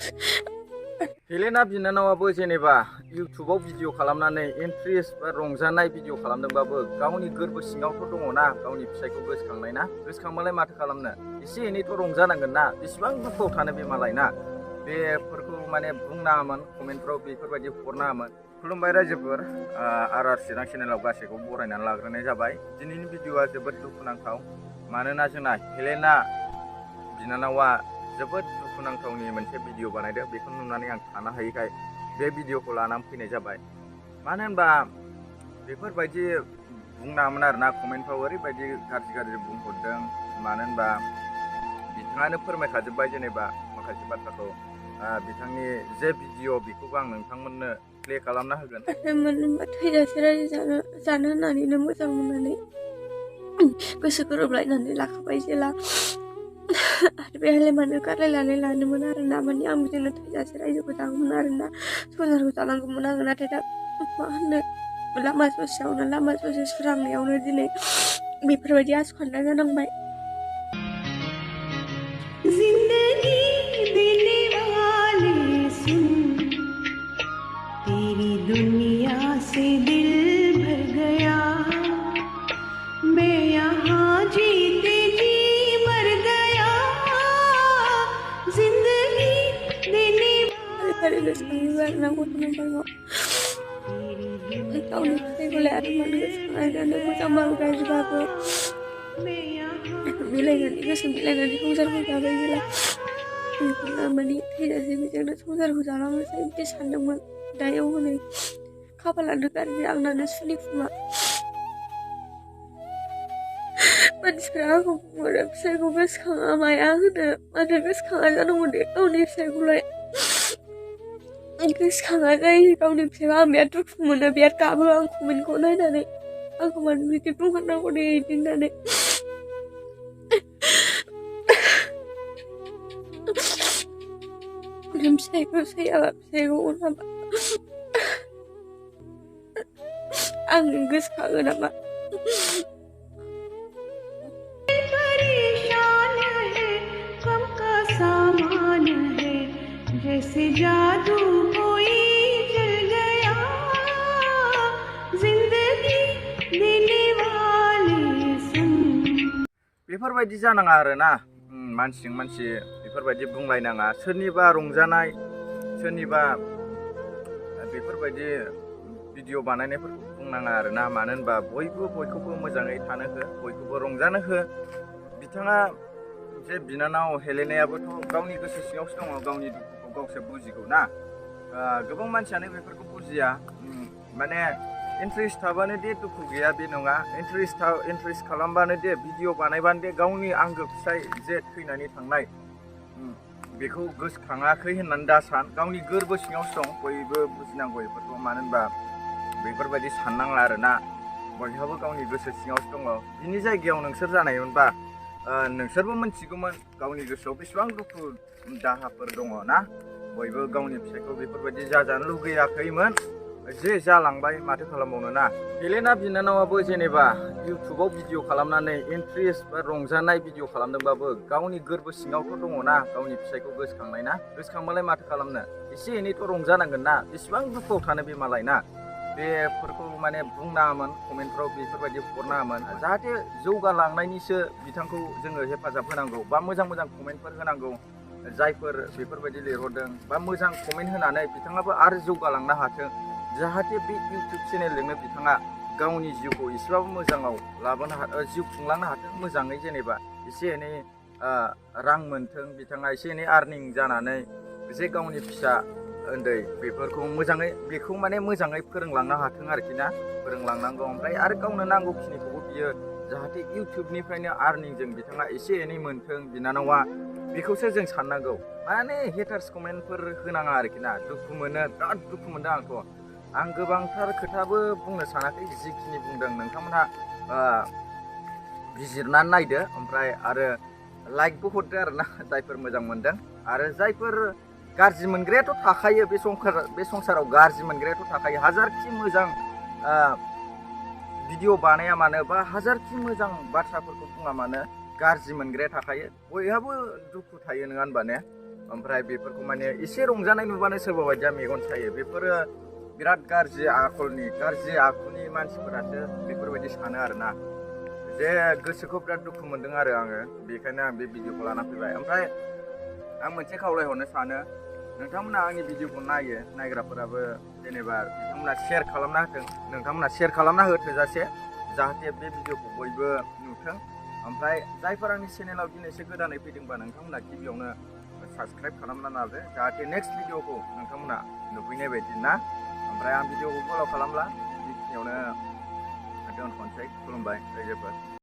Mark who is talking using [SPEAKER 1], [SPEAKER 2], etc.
[SPEAKER 1] Helena बिनानावाबो जेनेबा इउटुबाव video खालामनानै इन्ट्रेस्ट बा रंजानाय भिडिअ खालामदोंबाबो गावनि गोरबो सिङावथ' दङना गावनि फिसायखौ गोसोखांनाय ना, गोसोखांबालाय माथो खालामनो, एसे एनैथ' रंजानांगोन ना, बेसेबां दुखुआव थानो बे मालाय ना। बेफोरखौ माने बुंनाङामोन, कमेन्टफ्राव बेफोरबायदि हरनाङामोन। खुलुमबाय रायजोफोर, आर चिरां चेनेलाव गासैखौबो बरायनानै लाग्रोनाय जाबाय। दिनैनि भिडिअआ जोबोद दुखुनांथाव, मानोना जोंना हेलेना बिनानावा जोबोद दुखुनांथावनि मोनसे भिडिअ बानायदों। बेखौ नुनानै आं थानो हायैखाय बे भिडिअखौ लानानै फैनाय जाबाय। मानो होनबा बेफोरबायदि बुंनाङामोन आरोना, कमेन्टफ्राव ओरैबायदि गाज्रि बुंहरदों। मानो होनबा बिथाङानो फोरमायखाजोब्बाय जेनेबा माखासे बाथ्राखौ। बिथांनि जे भिडिअ बेखौबो आं नोंथांमोननो प्ले खालामना होगोन।
[SPEAKER 2] मोनबा थैजासे रायजो जानो होननानैनो मोजां मोननानै गोसो गोरोबलायनानै लाखाबाय जेला आरो बे हालेमानो गारलायनानै लानोमोन आरो ना, माने आं बिजोंनो थैजासे रायजोखौ जागौमोन आरो ना, संसारखौ जानांगौमोन आङो। नाथाय दा मा होनो, लामा ससे सोरांनायावनो दिनै बेफोरबायदि आसखान्दा जानांबाय।
[SPEAKER 3] जिंदगी देने वाले सुन, तेरी दुनिया से दिल भर गया, मैं यहाँ जीते जी मर गया, जिंदगी देने
[SPEAKER 2] फारि गोसोखाङोबो आरो ना गथ' नाम्बारखौ गावनि फिसाइखौलाय आरो मानो गोसोखाङा जानो, मोजांबाबो गाज्रिबाबो मिलायनानै गोसो मिलायनानै संसारखौ जाबाय जेला माने थैजासे बेजोंनो संसारखौ जालांनोसै बिदि सानदोंमोन। दायाव हनै खाफालानो गाज्रि, आंनानो सुनि खुमा। मानसिफ्रा आंखौ बुङो फिसाइखौ गोसोखाङा माया होनो, मानो गोसोखाङा जानांगौ दे गावनि फिसाइखौलाय। गोसोखाङा जायो गावनि फिसाइखौ। आं बिराद दुखु मोनो, बिराद गाबो आं कमेन्टखौ नायनानै, आंखौ मानो बिदि बुंहरनांगौ दे बिदि होननानै। फिसाइखौ सैयाबा, फिसाइखौ अनाबा आं गोसोखाङो नामा?
[SPEAKER 3] परेशान है, गम का सामान है, जैसे जादू कोई चल गया, जिंदगी देने वाले सुन।
[SPEAKER 1] बेफोरबायदि जानाङा आरोना, मानसिजों मानसि बेफोरबायदि बुंलायनाङा। सोरनिबा रंजानाय, सोरनिबा बेफोरबायदि भिडिअ बानायनायफोरखौ बुंनाङा आरोना। मानो होनबा बयखौबो मोजाङै थानो हो, बयखौबो रंजानो हो। बिथाङा जे बिनानाव हेलेनायाबोथ' गावनि गोसो सिङावसो दङ, गावनि दुखुखौ गावसो बुजिगौ ना। गोबां मानसियानो बेफोरखौ बुजिया। माने इन्ट्रेस्ट थाबानो दे दुखु गैया बे नङा। इन्ट्रेस्ट खालामबानो दे, भिडिअ बानायबानो दे गावनि आंगो फिसाय जे थैनानै थांनाय बेखौ गोसोखाङाखै होननानै दा सान। गावनि गोरबो सिङावसो दं, बयबो बुजिनांगौ बेफोरखौ। मानो होनबा बेफोरबायदि साननांला आरोना, बयहाबो गावनि गोसो सिङावसो दङ। बिनि जायगायाव नोंसोर जानायमोनबा नोंसोरबो मोनथिगौमोन गावनि गोसोआव बेसेबां दुखु दाहाफोर दङ ना। बयबो गावनि फिसायखौ बेफोरबायदि जाजानो लुगैयाखैमोन, जे जालांबाय माथो खालामबावनो ना। हेलेना बिनानावाबो जेनेबा इउटुबाव भिडिअ खालामनानै इन्ट्रेस्ट बा रंजानाय भिडिअ खालामदोंबाबो गावनि गोरबो सिङावथ' दङना गावनि फिसायखौ गोसोखांनाय ना, गोसोखांबालाय माथो खालामनो, एसे एनैथ' रंजानांगोन ना, बेसेबां दुखुआव थानो बे मालाय ना। बेफोरखौ माने बुंनाङामोन, कमेन्टफ्राव बेफोरबायदि हरनाङामोन। जाहाथे जौगालांनायनिसो बिथांखौ जोङो हेफाजाब होनांगौ, बा मोजां कमेन्टफोर होनांगौ। जायफोर बेफोरबायदि लिरहरदों, बा मोजां कमेन्ट होनानै बिथाङाबो आरो जौगालांनो हाथों। जाहाथे बे इउटुब चेनेलजोंनो बिथाङा गावनि जिउखौ एसेबाबो मोजाङाव लाबोनो जिउ खुंलांनो हाथों मोजाङै। जेनेबा एसे एनै रां मोनथों, बिथाङा एसे एनै आर्निं जानानै जे गावनि फिसा उन्दै बेफोरखौ मोजाङै, बेखौ माने मोजाङै फोरोंलांनो हाथों आरोखि ना, फोरोंलांनांगौ। ओमफ्राय आरो गावनो नांगौखिनिखौबो बियो जाहाथे इउटुबनिफ्रायनो आर्निंजों बिथाङा एसे एनै मोनथों बिनानावा, बेखौसो जों साननांगौ। माने हेटार्स कमेन्टफोर होनाङा आरोखि ना। दुखु मोनो, बिराद दुखु मोनदों आं गोबांथार खोथाबो बुंनो सानाखै, जिखिनि बुंदों नोंथांमोनहा बिजिरनानै नायदो। ओमफ्राय आरो लाइकबो हरदो आरोना, जायफोर मोजां मोनदों। आरो जायफोर गाज्रि मोनग्रायाथ' थाखायो, बे संसाराव गाज्रि मोनग्रायाथ' थाखायो। हाजारखि मोजां भिडिअ बानाया मानो, बा हाजारखि मोजां बाथ्राफोरखौ बुङा मानो, गाज्रि मोनग्राया थाखायो। बयहाबो दुखु थायो, नङा होनबा ने? ओमफ्राय बेफोरखौ माने एसे रंजानाय नुबानो सोरबा बायदिया मेगन सायो बेफोरो बिराद गाज्रि आखुनि मानसिफोरासो बेफोरबायदि सानो आरोना जे गोसोखौ बिराद दुखु मोनदों आरो आङो बेखायनो आं बे भिडिअखौ लाना फैबाय ओमफ्राय आं मोनसे खावलायहरनो सानो नोंथांमोना आंनि भिडिअखौ नायो नायग्राफोराबो जेनेबा बिथांमोना शेयार खालामना होथों नोंथांमोना शेयार खालामना हो थोजासे जाहाथे बे भिडिअखौ बयबो नुथों ओमफ्राय जायफोर आंनि चेनेलाव दिनैसो गोदानै फैदोंबा नोंथांमोना गिबियावनो साबस्क्राइब खालामना लादो जाहाथे नेक्स्ट भिडिअखौ नोंथांमोना नुफैनाय बायदि ना ओमफ्राय आं भिडिअखौ फल' खालामला बेखिनियावनो दोनथ'नोसै खुलुमबाय रायजोफोर